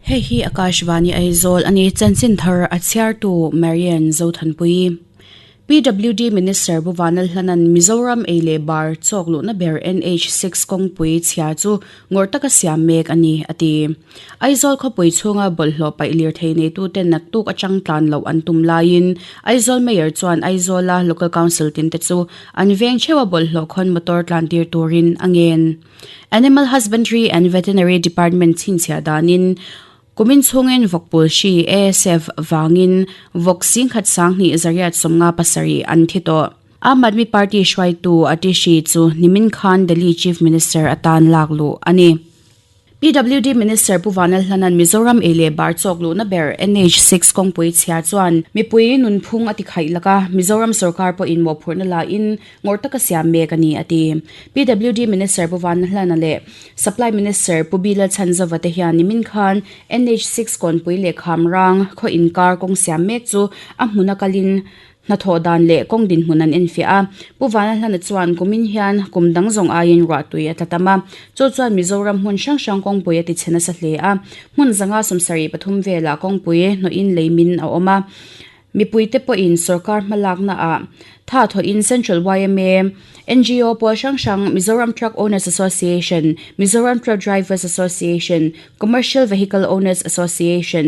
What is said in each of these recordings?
Hei hi Akashvani Aizawl a ni. Chanchin thar a chhiartu Marian Zothanpui. PWD Minister Pu Vanlalhlanan Mizoram ei leh bar chawk luhna ber NH6 kawngpui chhia chu ngawrh taka siam mek a ni, a ti. Aizawl khawpui chhunga bawlhhlawh paih lirthei neitute naktuk atang tlan loh an tum laiin Aizawl Mayor chuan Aizawla Local Council tinte chu an veng theuha bawlhhlawh khawn motor tlan tir turin a ngen. Animal Husbandry and Veterinary Department chhinchhiah danin kumin chhungin vawkpul hri, ASF, vangin vawk singkhat sanghnih zariat 57 an thi tawh. Aam Aadmi Party hruaitu Atishi chu nimin khan Delhi Chief Minister atan lak luh a ni. PWD Minister Pu Vanlalhlanan Mizoram ei leh bar chawk luhna ber NH6 kawngpui chhia chuan mipui nunphung a ti khaih lak a, Mizoram sorkar pawhin mawhphurhna lain ngawrh taka siam mek a ni, a ti. PWD Minister Pu Vanlalhlana leh Supply Minister Pu Bilal Chhanzova te hian nimin khan NH6 kawnpui leh Khamrang khaw inkar kawng siam mek chu a hmuna kalin Hnathawh dan leh kawng dinhmun an enfiah a, Pu Vanlalhlana chuan kumin hian kum dang zawng aiin ruahtui a tla tam a, chu chuan Mizoram hmun hrang hrang kawngpui a tichhe nasa hle a, hmun zanga 73 velah kawngpui hnawhin lei min a awm a, mipuite pawhin sorkar hmalaknaah tha thawhin Central yma, ngo pawl hrang hrang, Mizoram Truck Owners Association, Mizoram Truck Drivers Association, Commercial Vehicle Owners Association,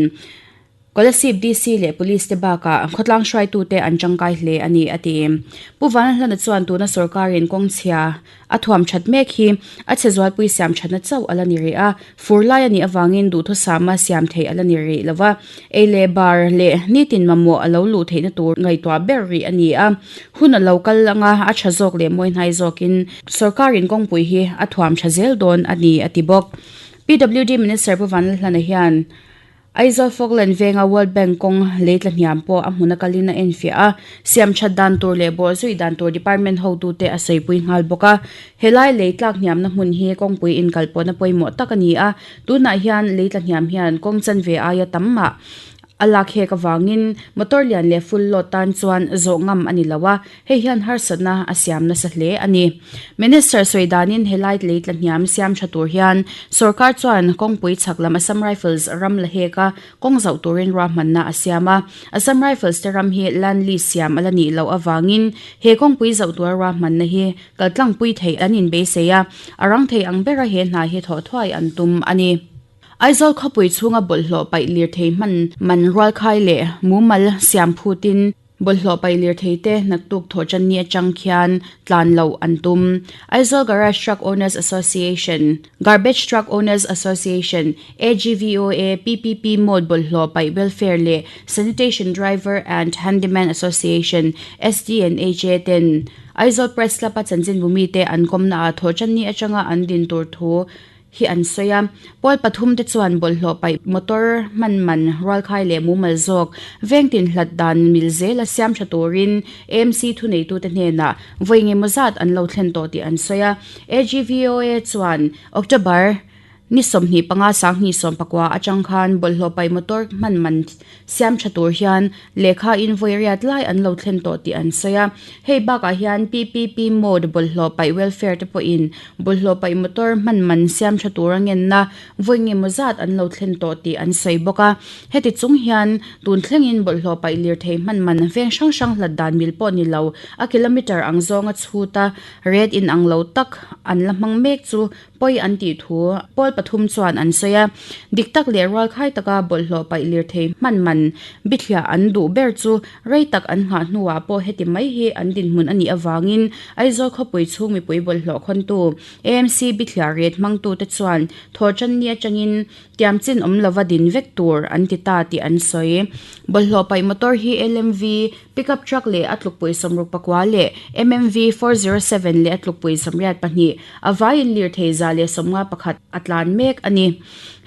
Kolasib DC leh Police te bakah khawtlang hruaitute an tangkai hle a ni, a ti. Pu Vanlalhlana chuan tuna sorkarin kawngchhia a thuam that mek hi a chhe zualpui siam thatna chauh a la ni rih a, fur lai a nih avangin duhthusama siam theih a la ni rih lo va, ei leh bar leh nitin mamawh a lo luh theihna tur ngaihtuah ber rih a ni a, hun a lo kal anga a tha zawk leh mawihnai zawkin sorkarin kawngpui hi a thuam tha zel dawn a ni, a ti bawk. PWD Minister Pu Vanlalhlana hian. Aizawl Falkland venga World Bank kawng lei tla hniam pawh a hmuna kalin a enfiah a, siam that dan tur leh bawh zui dan tur department hotute a sawipui nghal bawk a. Helai lei tlak hniamna hmun hi kawngpui inkalpawhna pawimawh tak a ni a, tunah hian lei tla hniam hian kawng chanve aia tam mah a lak hek avangin motor lian leh full load tan chuan zawh ngam a ni lo a, Hei hian harsatna a siam nasa hle a ni. Minister sawi danin helai lei tla hniam siam tha tur hian sorkar chuan kawngpui chhak lam Assam Rifles ram la hek a, kawng zauh turin ruahmanna a siam a. Assam Rifles te ram hi land lease siam a la nih loh avangin he kawngpui zauh tura ruahmanna hi kaltlangpui theih an inbeisei a, a rang thei ang bera he hna hi thawh thuai an tum a ni. Aizawl khawpui chhunga bawlhhlawh paih lirthei hman man rualkhai leh mumal siam phutin, Bawlhhlawh paih lirthei te naktuk thawh tan ni atang khian tlan loh an tum. Aizawl Garage Truck Owners Association, Garbage Truck Owners Association, AGVOA, PPP Mode Bawlhhlawh Paih Welfare leh Sanitation Driver and Handyman Association, SDNHA, ten Aizawl Press Club a chanchinbu mite an kawmna ah thawh tan ni atanga an din tur thu hi an sawi a. Pawl pathum te chuan bawlhhlawh paih motor hman man rualkhai leh mumal zawk vengtin hlat dan mil zela siam tha turin AMC thuneitute hnenah vawi engemaw zat an lo thlen tawh tih an sawi a. AGVOA chuan October ni 25 2019 atang khan bawlhhlawh paih motor hman man siam tha tur hian lehkha in vawi riat lai an lo thlen tawh tih an sawi a. Hei bakah hian PPP mode bawlhhlawh paih welfare te pawhin bawlhhlawh paih motor hman man siam tha tur a ngenna vawi ngemaw zat an lo thlen tawh tih an sawi bawk a. Heti chung hian tun thlengin bawlhhlawh paih lirthei hman man veng hrang hrang hlat dan mil pawh ni lo a kilometer ang zawnga chhuta rate inang lo tak an la hmang mek chu Pawi an tih thu pawl pathum chuan an sawi a, dik tak leh rualkhai taka bawlhhlawh paih lirthei hman man bithliah an duh ber chu rei tak an nghah hnuah pawh heti mai hi an dinhmun a nih avangin Aizawl khawpui chhung mipui bawlhhlawh khawntu AMC bithliah ret hmangtute chuan thawhtanni atangin Tiam chin awm lova din vek tur an ti ta tih an sawi. Bawlhhlawh paih motor hi LMV, pickup truck leh a tlukpui 64 leh MMV 407 leh a tlukpui 82, a vaiin lirthei 151 a tlan mek a ni.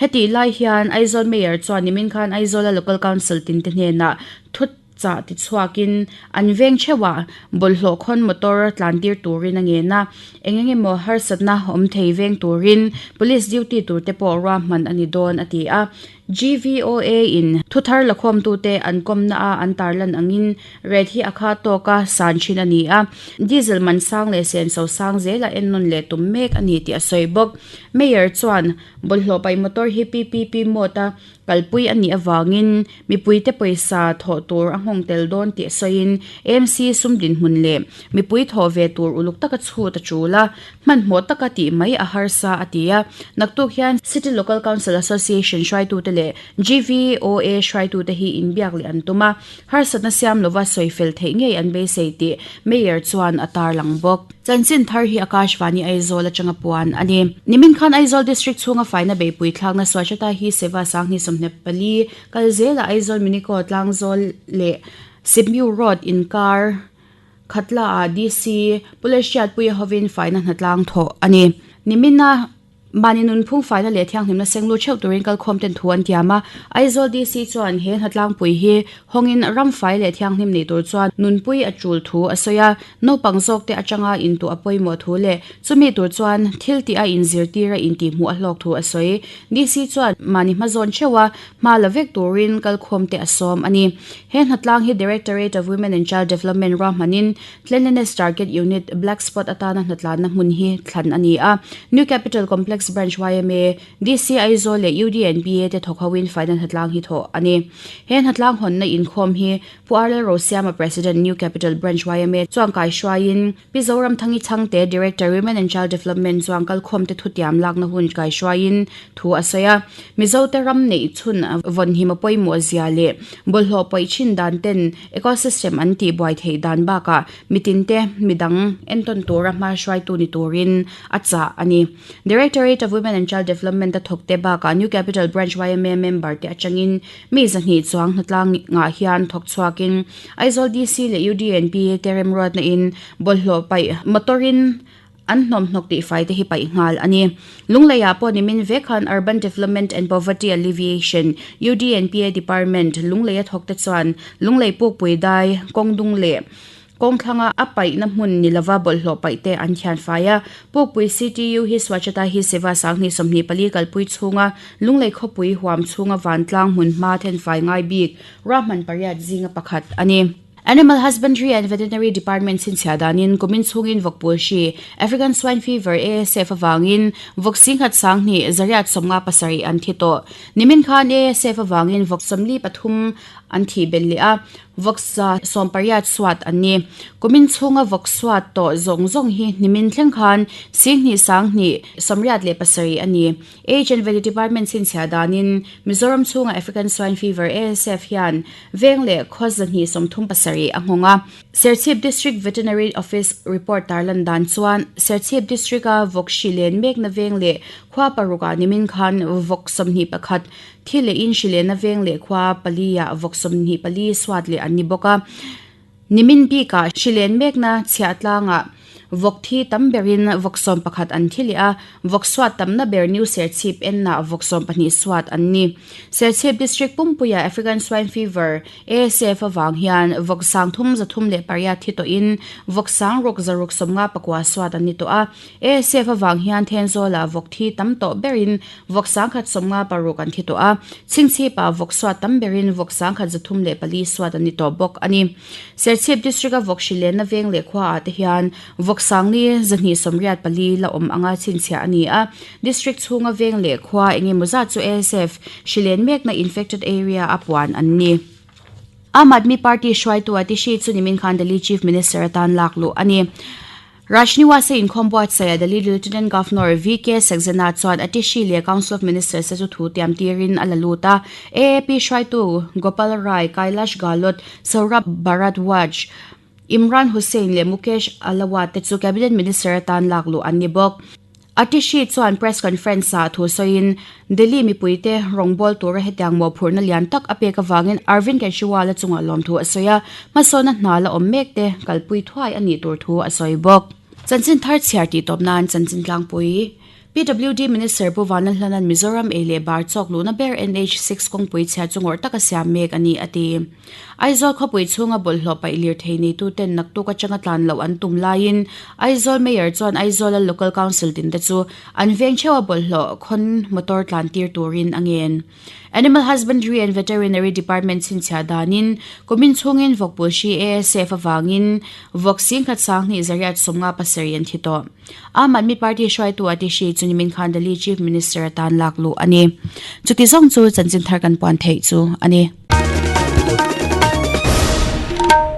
Hetih lai hian Aizawl Mayor chuan nimin khan Aizawla Local Council tinte hnenah thu. chah ti chhuakin an veng theuhah bawlhhlawh khawn motor tlan tir turin a ngen a, eng eng emaw harsatna awm thei veng turin police duty tur te pawh ruahman a ni dawn a ti a. GVOA in thuthar lakhawmtute an kawmna a an tarlan angin rate hi a kha tawka san thin a ni a, diesel man sang leh senso sang zela ennawn leh tum mek a ni tih a sawi bawk. Mayor chuan bawlhhlawh paih motor hi PPP mode a kalpui a nih avangin mipuite pawisa thawh tur a nghawng tel dawn tih sawiin AMC sum dinhmun leh mipui thawh ve tur uluk taka chhut a tul a, hmanhmawh taka tih mai a harsa a ti a. Naktuk hian City Local Council Association hruaitute leh GVOA hruaitute hi inbiak leh an tum a, harsatna siam lova sawi fel theih ngei an beisei tih Mayor chuan a tarlang bawk. Chanchin thar hi Akashvani Aizawl atanga puan a ni. Nimin khan Aizawl District chhunga faina beihpui thlakna Swachhata Hi Seva Sanghni 24 kal zela Aizawl Minico Tlangzawl leh Sipmiu Road inkar Khatla ah DC Police hriatpuia hovin faina hnatlang thawh a ni. Nimina Mahni nunphung faina leh thianghlimna senglu theuh turin kalkhawm ten thu an tiam a, Aizawl DC chuan he hnatlangpui hi hawngin ram fai leh thianghlim nei tur chuan nunpui a tul thu a sawi a, naupang zawkte atanga intuah a pawimawh thu leh chumi tur chuan thil tih a inzirtir a intihhmuh a hlawk thu a sawi. DC chuan mahni hmazawn theuh a hma la vek turin kalkhawmte a sawm a ni. He hnatlang hi Directorate of Women and Child Development ruahmanin Cleanliness Target Unit, Black Spot atana hnatlanna hmun hi thlan a ni a. New Capital Complex Branch yma, DC Aizawl leh UDNPA te thawk hoin faina hnatlang hi thawh a ni. He hnatlang hawnna inkhawm hi Pu Arlal Rosiama President, New Capital Branch yma chuan kaihruaiin Pi Zoramthangi Chhangte, Director, Women and Child Development chuan kalkhawmte thutiam lakna hun kaihruaiin thu a sawi a. Mizote ram neih chhun vawnhim a pawimawh zia leh bawlhhlawh pawi thin dan ten Ecosystem an tih buai theih dan bakah mitinte midang entawn tura hma hruaitu ni turin a chah a ni. Directorate of Women and Child Development a thawkte bakah New Capital Branch yma member te atangin mi 200 chuang hnatlang ngah hian thawk chhuakin Aizawl DC leh UDNP te remruatna in bawlhhlawh paih motor in An hnawmhnawk tih fai te hi paih nghal a ni. Lungleiah pawh nimin vek khan Urban Development and Poverty Alleviation, UDNPA, Department, Lungleia thawk te chuan Lunglei Pukpui dai, kawngdung leh kawngthlanga a paihna hmun ni lova bawlhhlawh paih te an thian fai a. Pukpui CTU hi Swachhata Hi Seva 2024 kalpui chhunga Lunglei khawpui huam chhunga vantlang hmunhma thenfai ngai bik ruahman pariat zinga pakhat a ni. Animal Husbandry and Veterinary Department chhinchhiah danin kumin chhungin vawk pawl hri, African Swine Fever, ASF, avangin vawk singhat 2000 157 an thi tawh. Nimin khan ASF avangin vawk 43 an thih belh leh a, vawk sa 18 suat an ni. Kumin chhunga vawk suat tawh zawng zawng hi nimin thleng khan 20 20 87 a ni. Age and Valley Department chhinchhiah danin Mizoram chhunga African Swine Fever, ASF, hian veng leh khaw 237 a nghawng a. Serchhip District Veterinary Office report tarlan dan chuan Serchhip District-a vawk hri len mekna veng leh khua parukah nimin khan vawk 21 thi lehin hri lenna veng leh khua paliah vawk 24 suat leh an ni bawk a. Nimin bikah hri len mekna chhiahtlangah vawk thi tam berin vawk 11 an thi leh a, vawk suat tamna ber New Serchhip ennah vawk 12 suat an ni. Serchhip District pumpuia African Swine Fever, ASF, avang hian vawk 3308 thi tawhin vawk 6659 suat an ni tawh a. ASF avang hian Thenzawlah vawk thi tam tawh berin Vawk 156 an thi tawh a, Chhingchhipah vawk suat tam berin vawk 134 suat an ni tawh bawk a ni. Serchhip District-a vawk hri lenna veng leh khuaah te hian vawk sangni 284 la awm anga chhinchhiah a ni a, District chhunga veng leh khua eng emaw zat chu ASF hri len mekna infected area a puan an ni. Aam Aadmi Party hruaitu Atishi chu nimin khan Delhi Chief Minister atan lak luh a ni. Rajniwas-a inkhawm buatsaih Delhi Lieutenant Governor VK Saxena chuan Atishi leh Council of Ministers te chu thu tiam tirin a la lut a. AAP hruaitu Gopal Rai, Kailash Gahlot, Saurabh Bharadwaj, Imran Hussain leh Mukesh Ahlawat te chu Cabinet Minister atan lak luh an ni bawk. Atishi chuan press conference-ah thu sawiin, Delhi mipuite rawngbâwl tura hetiang mawhphurhna lian tak a pek avangin Arvind Kejriwal-a chungah lawmthu a sawi a, hmasawnna hna la awm mekte kalpui thuai a nih tur thu a sawi bawk. Chanchin thar chhiar tih tawp nan chanchin tlangpui. PWD Minister Pu Vanlalhlana'n Mizoram ei leh bar chawk luhna ber NH6 kawngpui chhia chu ngawrh taka siam mek a ni, a ti. Aizawl khawpui chhunga bawlhhlawh paih lirthei neituten naktuk atanga tlan loh an tum laiin Aizawl Mayor chuan Aizawla Local Council tinte chu an veng theuha bawlhhlawh khawn motor tlan tir turin a ngen. Animal Husbandry and Veterinary Department chhinchhiah danin kumin chhungin vawkpul hri ASF avangin vawk singkhat sanghnih zariat 57 an thi tawh. Aam Aadmi Party hruaitu a ti hri chu nimin khan Delhi Chief Minister atan lak luh a ni. Chuti zawng chu chanchin thar kan puan theih chu a ni.